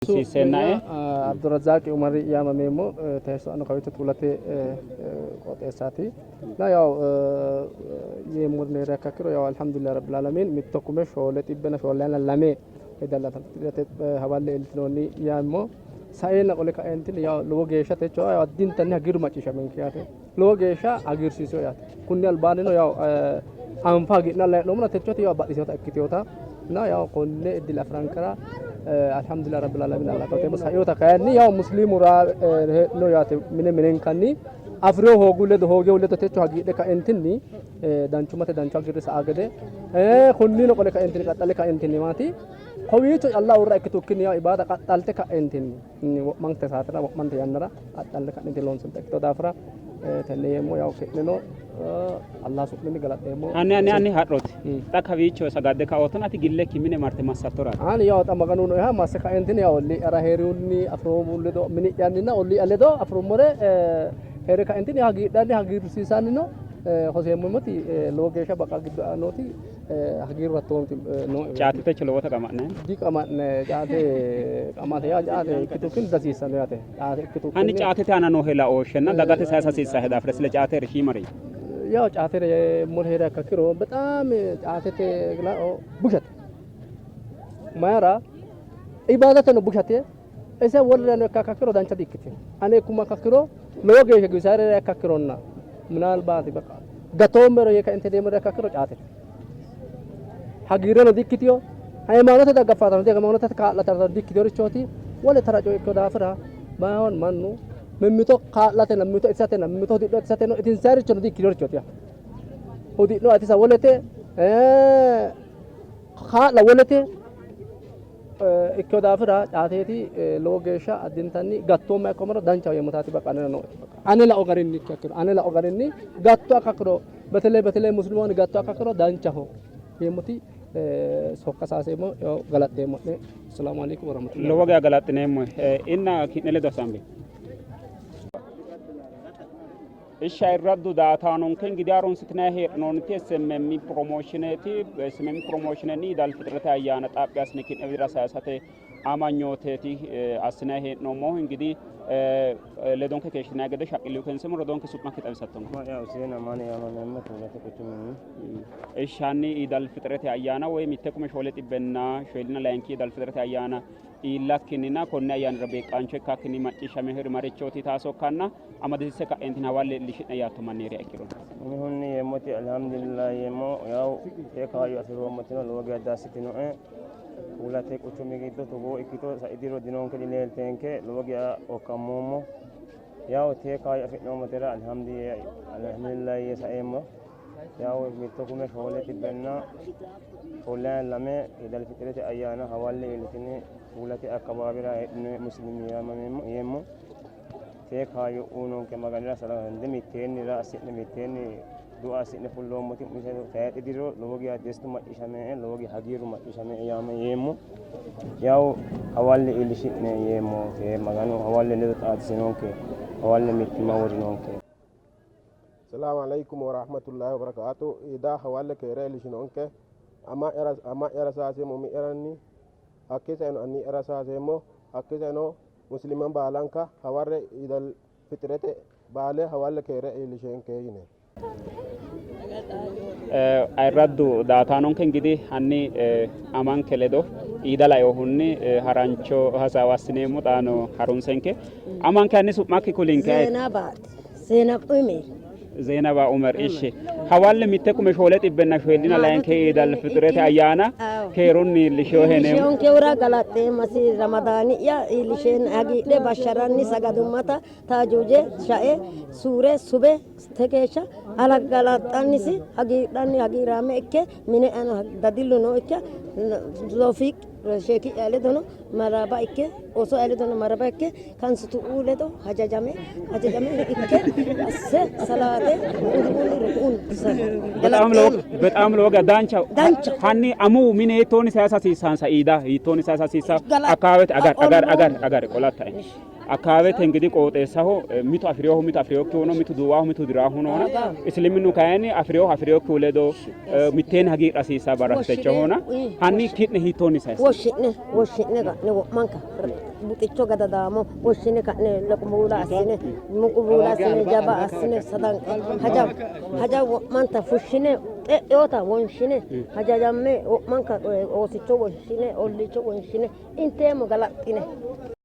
Hasiisseennae. Abdurazaaqi Umari yaamameemmo teesso kawicho Tuulate qooxeessaati. Na yaw yeemmori hee'riha ikkiro yaw alhamdulillah rabbil alamin mitto kume shoole xibbenna shoollayina lame idalate hawalle iillitinoonni yaammo. Saeenna qole kaeentinni yaw lowo geeshsha techo yaw addintanni hagiirru macciishshaminke yaate. Lowo geeshsha hagiirsiisino yaate. Kunni albaannino yaw anfa hagiidhinanni hee'noommona techoti yaw baxxitinota ikkitinota na yaw konne iddile afirankera alhamdulillah rabbil alamin allatanteemmo. Sainota kayinni yaw musliimu hee'no yaate mine minenkanni afi'rino hoogu ledo hoogehu ledo techo hagiidhe kaentinni danchummate danchu hagiirri sa'a gede konnino qole kaentinni qaxxale kaentinni maati kowiicho calla uurra ikkitukkinni yaw ibaada qaxxalte kaentinni wo'mante saatera wo'mante yannara qaxxalle ka'niti loonsanta ikkito daafira tenne yeemmo yaw ki'neno Allah su'minni galaxxeemmo. Hanni hanni hanni ha'rooti. Xa kawiicho sagadde kaootona ati gillekki mine marte massattoraati. Ani yaw xa Maganu nooeha masse kaentinni yaw ollii'yara heerihunni afiroommo ledo mini'yanninna ollii'ya ledo afirummore heere kaentinni hagiidhanni hagiirsiisanni no hoseemmoti lowo geeshsha baqa giddo nooti hagiirru hattoonti nooe. Caate techo lowota qama'ne. Diqama'ne caate qamate yaa caate ikkitukkinni dihasiissanno yaate. Caate ikkitukkinni. Hanni caatete aana noohe laooshshenna dagate sayisa hasiissahe daafira sile caate shiimari. ያው ጫቴ ሙር ሄደ ከኪሮ በጣም ጫቴ ቡሸት ማያራ ኢባዳተ ነው ቡሸቴ እሰ ወለነ ከከኪሮ ዳንቻ ዲክቲ አኔ ኩማ ከኪሮ lowo geeshsha giwisaare kakkironna ምናልባት በቃ gatoommero yee kaente deemore kakkiro caate hagiirreno dikkitiyo ሃይማኖተ ደገፋታno ሃይማኖተ kaa'latano dikkitiyorichooti wole tara coye ikkino daafira bayihoon mannu mimmito kaa'latena mimmito itisatena mimmito hudidho itisateno itinsayirichono dikkitiyorichooti yaa hudidho itisa wolete kaa'la wolete ikkino daafira caateeti lowo geeshsha addintanni gattoomma ikkommero danchaho yeemmotaati በቃ anera nooe ane lao garinni ikkiro ane lao garinni gatto akkiro በተለይ በተለይ ሙስሊሞን gatto akkiro danchaho yeemmoti sokka sayseemmo galaxxeemmo'ne assalamu alaikum warahmatullahi Lowo geya galaxxineemmo. Inna ki'ne ledo hasaambe. Ishsha ayirraddu daaataanonke ingidihi harunsitinanni hee'noonniti SMM piromoshineeti. SMM piromoshinenni Iid Alfixirete ayyaana xaphi assine ki'ne widira sayisate amanyooteeti assinanni hee'noommohu. Ingidihi ledonke keeshshitinanni gede shaqqillu keenseemmo. Rodoonke su'makki xawisattonke. Su'ma'ya Huseen Amaani yaamameemmo Tuulate quchuminni. Ishsha hanni Iid Alfixirete ayyaana woy mitte kume shoole xibbenna shoolina layinki Iid Alfixirete ayyaana iillakkinninna konni ayyaanira beeqqaancho ikkakkinni macciishshamiheri marichooti yitaa sokkanna amadisiisse ka'eentinni hawalle iillishi'ne yaatto manni heeriha ikkiro. Umihunni yeemmoti alhamdulillah yeemmo yaw tee kaayyo afi'roommotino lowo geya dassitinoe. Tuulate quchumi giddo togoo ikkito sai diro dinonke dileeltenke lowo geya okkammoommo. Yaw tee kaayyo afi'noommotera alhamdulillah yee saeemmo. Yaw mitto kume shoole xibbenna shoollayina lame Iid Alfixirete ayyaana hawalle iillitine Tuulate akkawaawera heedhino muslimi yaamameemmo yeemmo. Tee kaayyo uyinonke Maganira salange mitteenni raa assi'ne mitteenni du'a assi'ne fulloommoti umise tayxe diro lowo geya destu macciishshamee lowo geya hagiirru macciishshamee yaama yeemmo. Yaw hawalle iillishi'ne yeemmo. Tee Maganu hawalle ledo xaadisinonke hawalle mittimma worinonke. Salaamu alaikum warahmatullahi wabarakatuh. Iida hawalle keere iillishinonke. Ama'yara ama'yara saaseemmo umi'yaranni hakkii saeno anni'yara saaseemmo hakkii saeno muslima baalanka hawarre iidal fixirete baale hawalle keere iillishenke yine. Ayirraddu daaataanonke ingidihi hanni amanke ledo iida lainohunni harancho hasaawa assineemmo xaano harunsenke. Amanke hanni su'makki kulinke. Zeenabaati. Zeenab Umer. Zeenaba Umer ishshi hawalle mitte kume shoole xibbenna shoyillina layinki Iid Alfixirete ayyaana keerunni iillishiyohe yineemmo. Iillishiyonkehura galaxxeemmasi Ramadaani'ya iillisheenna hagiidhe bashsharanni sagadummata taajuuje shae suure sube te geeshsha ala galaxxannisi hagiidhanni hagiiraame ikke mine'yano dadillu nookkiha Toofiq sheeki'ya ledono maraba ikke ooso'ya ledono maraba ikke kansutu'uu ledo hajajame hajajame ikke asse salaate uduunni rukuun በጣም lowo በጣም lowo geya danchaho. Danchaho. Hanni amuwu mine hiittoonni sayisa hasiissansa iida hiittoonni sayisa hasiissa akkawaawete agar agar agar agar qolattae. Akkawaawete እንግዲህ qooxeessaho mitu afi'rinohu mitu afi'rinokkihu no, mitu duuwaahu mitu diraahu noona. Isiliminnu kayinni afi'rinohu afi'rinokkihu ledo mitteenni hagiidha hasiissaa barraati techohona. Hanni ki'ne hiittoonni sayissini? Woshshi'ne woshshi'ne ka'ne wo'manka buxicho gadadaamo woshshine ka'ne loqmuula assine muqbuula assine jaba assine sadanqe haja haja wo'manta fushshine xe'eota wonshine hajajamme wo'manka oosicho wonshine olliicho wonshine inteemmo galaxxine.